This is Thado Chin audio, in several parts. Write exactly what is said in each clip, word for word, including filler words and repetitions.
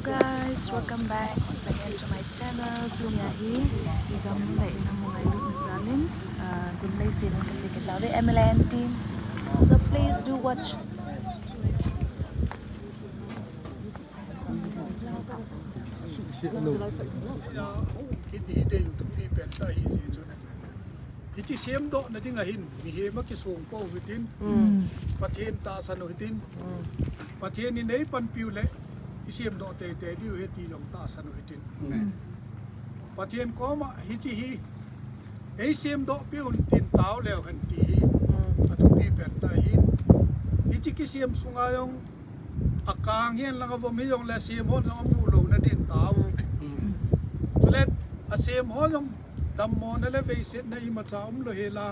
Guys, welcome back once again to my channel. Tunia hi i gam le i nam ngailutna jalin, ah, Gunlei sem in kache kit tauve, M L A and team. So please do watch. Kiti hi dei thupi pen tah ahi jeh chun, hiche semdohna ding ahin, mihem a kisong pou hitin, Pathen tahsan u hitin, Pathen in eipanpiu le i semdoh teitei diu ahi ti jong tahsan u hitin. Pathen koma hiche hi ei semdoh peh un tin tao leu hen ti hi athupi pen tah ahin. Hiche kisem sunga jong akang hihen lang avom hijongle sem hon jong amu louna din tao. Chule asem ho jong dammona le veisetna imacha umlou hela,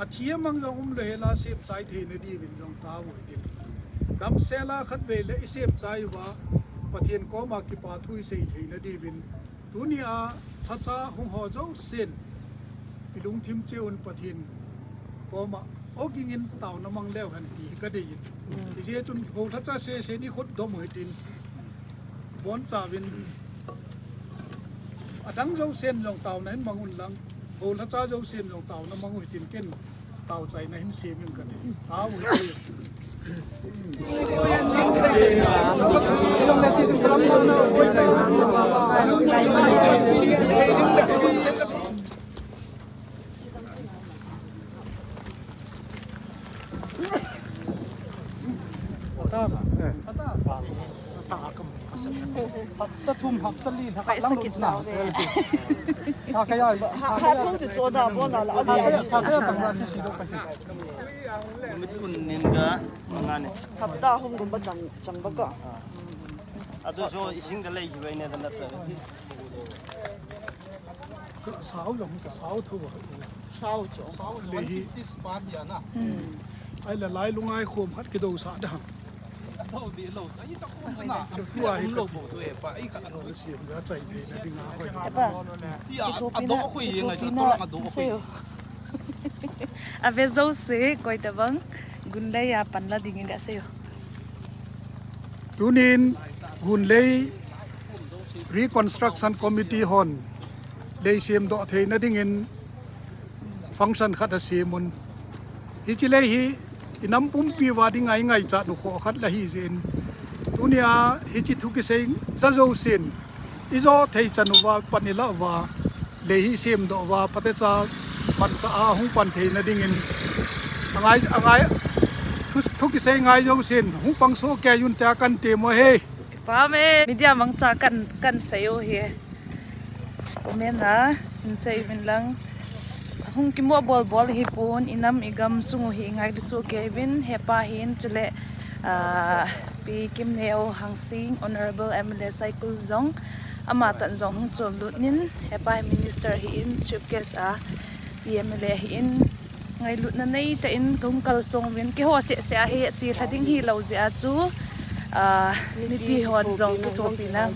athi amang jong umlou hela, semchai theina diuvin jong tao u hitin. Damsel a khatvei le i semchai uva Pathen koma kipa thu i sei theina diuvin, tunia lhacha hung ho jousen i lungthim cheh un Pathen koma ogingin taona mang leu hen ti kadeiyin. Hijeh chun ho lhacha sesen i khut dom u hitin, bonchauvin adang jousen jong taona hin mang unlang, ho lhacha jousen jong taona mang u hitin ken taochaina hin sem ing kati. Tao u hite. Hapta thum, hapta li, lha khat lang lut na. Tha kaya, tha kaya, tha kaya tang na si si do pa si. Numit kun nin ka, manga ni. Hapta hum gum ba chang, chang ba ka. Adu so ising da lei ki bai ne da na ta. Ka sao jong, ka sao tho ba. Sao chu. Sao le hi. Tis pa dia na. Ai la lai lungai khom khat kido sa da. Atho di lo. Ai ta ko chu na. Chu tua hi lo bo tu e pa. Ai ka no. Siam ga chai thei na ding a hoi. Apa? Ti a, ado khu ye ngai chu, to lang ado khu. Ave jouse, koi tabang Gunlei a panla dingin gasei u. Tunin Gunlei Reconstruction Committee hon lei semdoh theina dingin function khat asem un. Hiche lei hi i nam pumpi uva dinga i ngaichat u kho khat la hi jeh in, tunia hiche thu kisei ja jousen i jo thei chan uva pan i la uva, lei hi semdoh uva, phatecha manchah a hung pan theina dingin, angai, angai, thu, thu kisei ngai jousen hung pang soh kei un tia kan tem u ahi. Kipa me, media mangcha kan, kan sei u ahi. Comment a hin sei uvin lang. Hung kimu bol bol hipon, i nam i gam sung u hi i ngailu soh kei uvin, hepa hin chule, ah, Pi Kimneo Hangsing, Honourable M L A Saikul jong, ama tan jong hung chol lut nin, hepa hi minister ahin, chief guest a, P M L A ahin, ngailutna nei tah in kahung kalsong uvin, keiho seh seh a hi, ache lha ding hilou jeh a chu, ah, mipi hon jong kithopina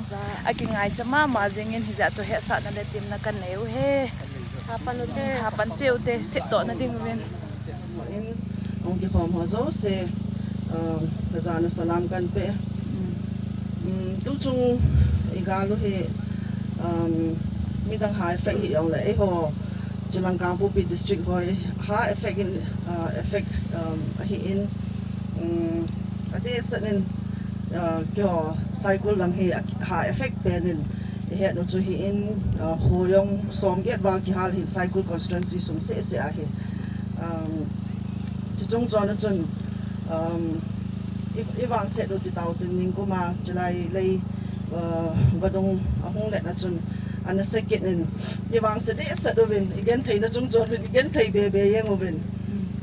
akingaicha mama jingin, hijeh a chu hetsahna le temna kan nei u ahi. Hapan u te. Hapan cheh u te, setdoh na ding uvin. In, hung kikhom ho jouse, um, kajana salam kan pe. Um, tuchung i gal u hi, um, midang ha effect hi jongle, eiho, Chulang Kangpokpi district ho hi, ha effect in, uh, effect, um, ahi in, um, adeh seh in, uh, keiho Saikul lang hi, ha effect pen in, i het u chu hi in, uh, kho jong som get val kihal hi Saikul constituency sung seh seh ahi. Um, chuchung chon a chun, um, i, i vangset u ti tau tin ningkum a, chulai lei, uh, vadung ahung let na chun, ana se kit in, i vangset dehset uvin, i genthei na chung chon uvin, i genthei be be jeng uvin.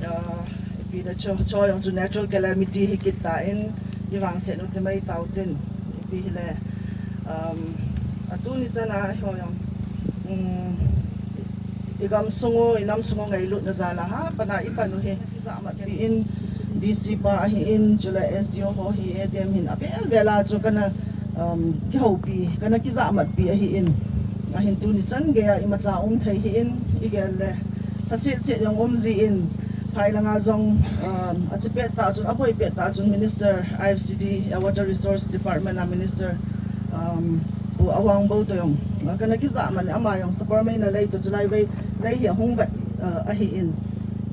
Uh, ipi da cho, cho jong chu natural calamity hi kit ta in, i vangset u ti mai tau tin, ipi hile, um, atuni chan a ho jong, um, i gam sung u, i nam sung u ngailutna jal a ha, pan a i pan u hi, kijahmat pi in, D C pa ahi in, chule S D O ho hi, A D M hin, avel vel a chu kana, um, kihoupi, kana kijahmat pi ahi in. Ahin tuni chan gei a imacha um thei hi in, i gel le, lhaset set jong um ji in, phai langa jong, um, achi pet ta chun, aboi pet ta chun Minister I F C D, Water Resource Department a Minister, Um, Pu Awang Bou toh jong, uh, kana kijah man, ama jong Sapormeina lei toh chulai vei lei hi ahung vet, uh, ahin.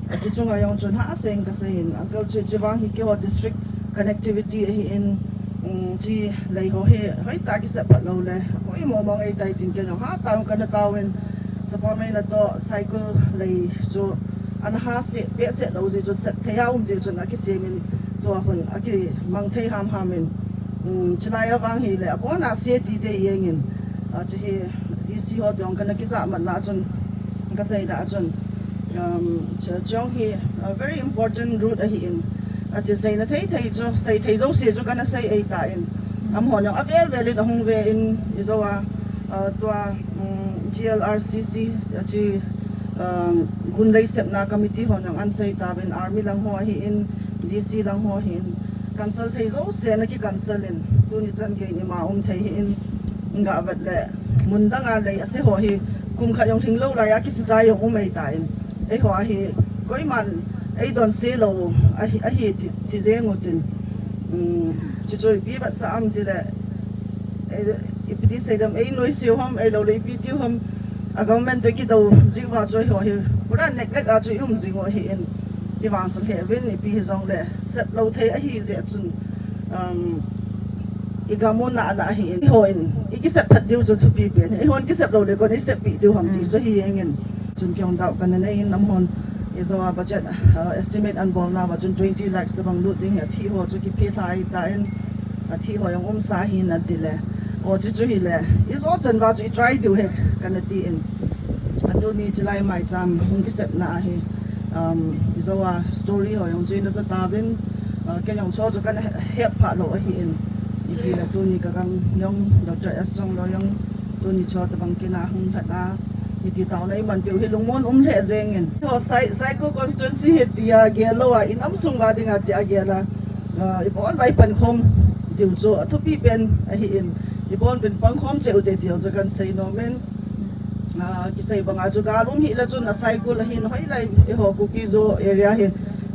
Achu chunga jong chun hahsa in kasei in, Uncle, chu, chu vang hi keiho district connectivity ahin, um, chu lei ho hi hoitah kisep phat lou le, hoi mong mong ahitai tin kei jong hatah in kana taovin, Sapormeina toh Saikul lei chu ana hahsa behseh lou jeh chun, sep thei a um jeh chun akisem in, tua khun akimang thei ham ham in, um, chulai a vang hi le, abon a C A T te jeng in, a, chu hi D C ho toh jong kana kijah man na chun, kasei na chun, um, chu, chu jong hi, a, very important route ahin, ati seina thei thei chu, sei thei jouse chu kana sei ahitan, amahon jong avel vel in ahung ve in, ijou a, a, tua, um, G L R C C, a, chu, um, gun lei sepna committee hon jong ana sei tauvin, army lang ho ahin, D C lang ho ahin, cancel thei jouse ana ki cancel in, tuni chan gei in ima um thei ahin, ga vet le, mun dang a lei ase ho hi, kum khat jong lhing lou lai a kisi chai jong um ahitan, eiho hi, koiman eidonse lou ahi, ahi ti, ti jeng utin, um, chu chu ipi vetsah am ti le, ei, ipi ti sei dem, ei noise u ham, ahilou le ipi tiu ham, a government toh kido jeh uva chu eiho hi, pura neglect a chu i um jing u ahin, i vangset lheh uvin, ipi hijong le, sep lou thei ahi jeh chun, um, i gam u na a la ahin, eiho in, i kisep that diu chu thupi pen, eihon kisep lou le kon i sep pi diu ham ti chu hi jeng in, chun kei jong doubt kana nei in, amahon, ijou a budget, uh, estimate ana bol nauva chun twenty lakhs tobang lut ding hi, athi ho chu kiphe lha ahitan, athi ho jong umsa ahin ati le. O, chu chu hi le. Ijou chan uva chu i try diu ahi kana tin. A tuni chulai maicham hung kisepna ahi. Um, ijou a story ho jong chu ina ja tauvin. Uh, kei jong chu chu kana he-, het pha lou ahin. Ipi le tuni ka gang jong Doctor S Chongloi jong tuni chu tobang kin a hung lhat a. Hiti taona i man diu hi lungmon um lheh jeng in. Ho Sai, Saikul constituency hi tia gel lou a, i nam sung uva dinga tia gel a, ah, i bon uva i pankhom diu chu athupi pen ahin, i bon uvin pangkhom cheh ute ti jong chu kana sei nom in, ah, kisei banga chu gal um hih le chun a Saikul ahin hoilai eiho Kuki Zo area hi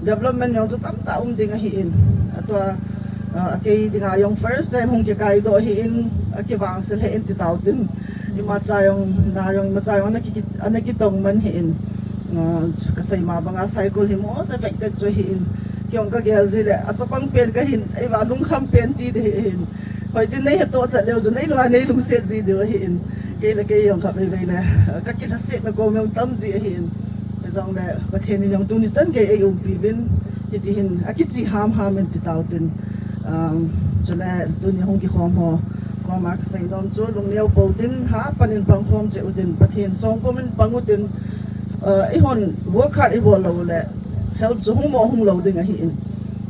development jong chu tamtah um ding ahin, atua, ah, kei dinga jong first time hung kikaidoh ahin, akivangse lheh in ti tauvin tin. Imacha jong, na jong, imacha jong, ana ki, ana kitong man ahin. Ah, kasei ma banga Saikul hi most affected chu ahin. Kei jong ka gel ji le, a chapang pen kahin, eiva lungkham pen ti ding ahin. Hoi tin nei hetoh chat leu chu, nei lunga nei lungset ji diu ahin. Kei le kei jong kha vei vei le, ka kilhasetna kom jong tam ji ahin. Jong le, Pathen in jong tuni chan gei ei umpi uvin, hiti hin, akichi ham ham in ti tauvin tin. Um, chule, tuni hung kikhom ho koma kasei nom chu, lungneo pou tin, hapan in pangkhom cheh utin, Pathen songpum in pang utin, uh, eihon work hard i bol lou le, help chu hung mo hung lou ding ahin.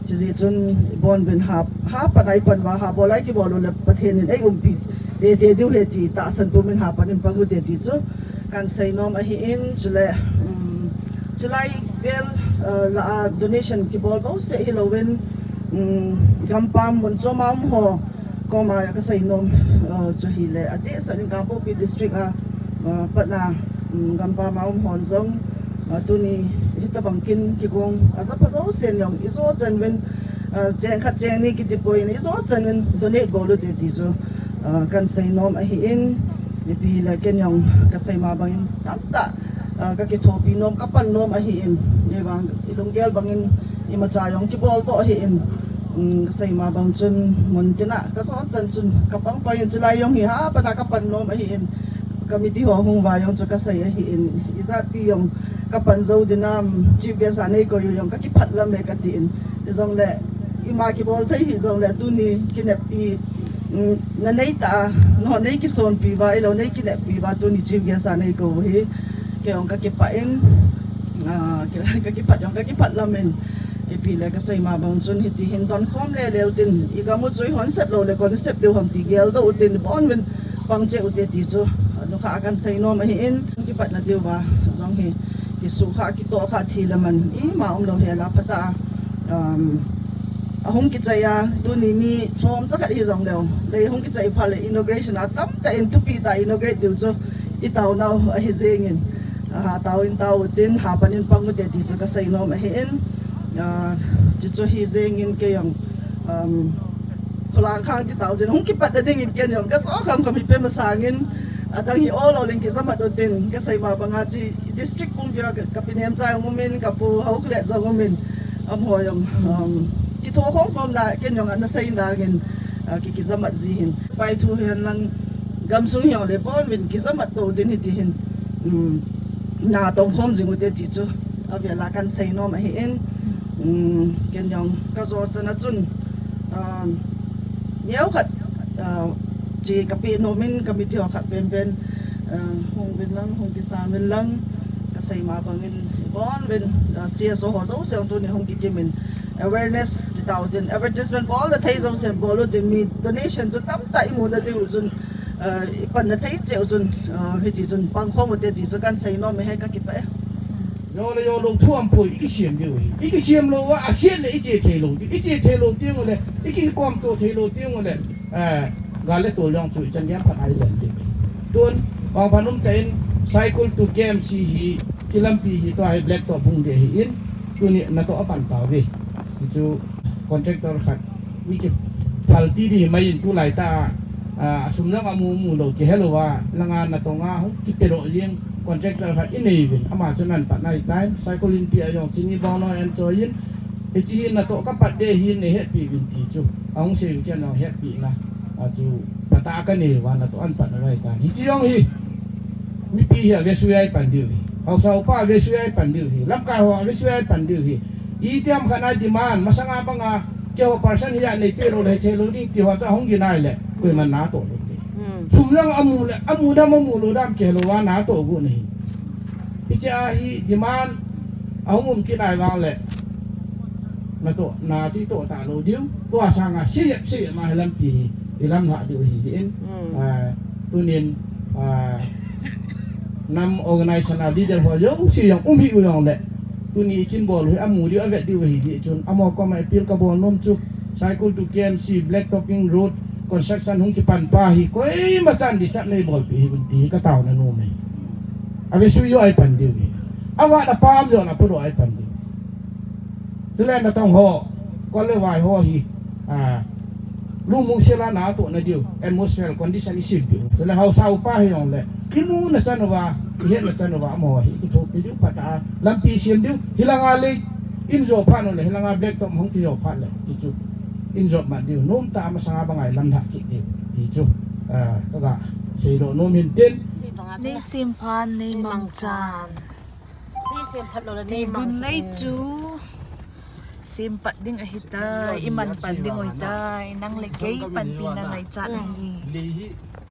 Chujeh chun, i bon uvin ha, hapan a i pan uva, ha bol a i kibol u le, Pathen in ei umpi tete diu ahi ti, tahsan pum in hapan in pang ute ti chu, kana sei nom ahin, chule, um, chulai vel, uh, la a donation kibol bouseh hilouvin, um, gampam mun chom a um ho koma kasei nom, uh, chu hi le, adehset in Kangpokpi District a, uh, patna, um, gampam a um hon jong, uh, tuni hitobang kin kigong, aja pha jousen jong, i jo chan uvin, uh, cheng khat cheng ni kiti poi in, i jo chan uvin donate bol ute ti chu, uh, kana sei nom ahin, ipi le ken jong kasei ma bangin tamtah, ah, ka kithopi nom, ka pan nom ahin, hivang i lunggel bangin imacha jong kibol toh ahin, um, kasei ma bang chun mun tina ka jo chan chun ka pang pang in chulai jong hi hapan a ka pan nom ahin, committee ho hung uva jong chu kasei ahin, ijat pi jong ka pan jou dinam, chief guest a nei koi u jong ka kiphat lam e ka tin, hijongle ima kibol thei hijongle tuni kineppi, um, na nei ta, nangho nei kisonpi uva, ahilou nei kineppi uva, tuni chief guest a nei kou hi, kei jong ka kipah in, ah, ka, ka kiphat jong, ka kiphat lam in, ipi le kasei ma bang chun hiti hin donkhom le le utin, i gam u chu i hon sep lou le kon sep diu ham ti geldoh utin, bon uvin pang cheh ute ti chu, nukha kana sei nom ahin, kipatna diu va, jong hi, kisuh kha, kitoh kha, thi le man, ima um lou hel a phatah a, um, ahung kichai a, tuni mi thom jakhat hijongleu, lei hung kichai phat le inauguration a tamtah in thupi tah a inaugurate diu chu i taonau ahi jeng in, ah, tao in tao utin, hapan in pang ute ti chu kasei nom ahin, ah, chuchu hi jeng in kei jong, um, Khulang khang ti tau din, hung kipat ta ding in ken jong ka so kham kham hi pe masang in, adang hi ol ol in kijamat u tin, ka sei ma banga chi district pumpi a ka, ka pi Nemcha jong um in, ka pu Haokholet jong um in, amaho jong, um, kitho khom khom na ken jong ana sei na ngin, uh, ki kijamat ji hin. Pai thu hihen lang gamsung hi jong le pon vin kijamat to din hi ti hin. Um, na tong khom jing u te ti chu. Avela kan sei nom ahi in. Um, ken jong ka jo chana chun, um, neo khat, uh, chi ka pe nom in ka mithi ho khat pen pen, uh, hung vin lang, hung kisang vin lang, ka sei ma bangin bon vin, uh, C S O ho jouse tuni hung kikim in awareness ti tau din, advertisement bol na thei jouse bol u din, mi donation chu tamtah i mu na diu chun, uh, i pan na thei cheu chun, uh, hiti chun pang khom u te ti chu kan sei nom e, ka kipah e. Jo le jo lou thu aum poi, i kisem diu hi. I kisem lou uva, a siat le i che thei lou diu. I che thei lou teng ule, i kikom to thei lou teng ule, eh, gal le tol jong chu i chan gei phat a i len diu. Tun, vangphat um tah in, Saikul to K M C hi, chi lampi hi, tua hi blacktop hung ding ahi in, tuni natoh a pan tau ve. Ti chu, contractor khat, mi kiphal ti di mai in tulai ta, ah, a sum jong a mu mu lou kihe lou a, langa natong a hung kipe doh jing contractor khat i nei uvin, ama chun ahin pat nai tai, Saikul Inpi a jong chini bong noi ahin choi in, hichi hi natoh ka pat ding ahi nei hetpi uvin ti chu, ahung sei uvin ken jong hetpi na, a chu phat a ka nei uva natoh ahin pat nai tai. Hichi jong hi, mipi hi a vesui a i pan diu hi, haosa upa a vesui a i pan diu hi, lamkai ho a vesui a i pan diu hi, itiham khat na demand, masanga banga, keiho percent hi a nei pe lou le, thei lou ding ti ho chu ahung gin nai le, koiman natoh lou ding. Hmm. Sum lang a mu le, a mu dam a mu lou dam kihe lou va natoh gu nahi. Hichi a hi demand, ahung um kit nai vang le, natoh, na chi toh ta lou diu, tua sanga, si, si, ma hi lampi hi, i lam lha diu hi, hi in. Hmm. Ah, tunin, ah, nam organization a leader ho jouse jong um hi u jong le. Tuni i kin bol u hi a mu diu a vet diu ahi jeh chun. Amaho koma appeal ka bol nom chu. Saikul to K M C black topping road construction hung kipan pa hi koima chan disturb nei bolpeh hih un ti hi ka taona nom e. A vesui joh a i pan diu hi. A vat a pam joh a podoh a i pan diu. Chule natong ho. Kol le vai ho hi. Ah, lungmong sel a natoh na diu, atmosphere condition i sem diu. Chule haosa upa hi jong le, i mu na chan uva, i het na chan uva, amaho hi kithopi diu, phat a lampi sem diu, hilanga le, in jo phat u le, hilanga black top hung kijo phat le, ti chu, in jo mat diu, nom tah a masanga banga i lam lha kit diu, ti chu, ah, ka ga seidoh nom in tin. Nei sem phat, nei mangchan. Nei sem phat lou le, nei mangchan. Nei gun lei chu. Sem pat ding ahitai, i man pan ding ahitai, nang le kei panpina ngaichat ahi.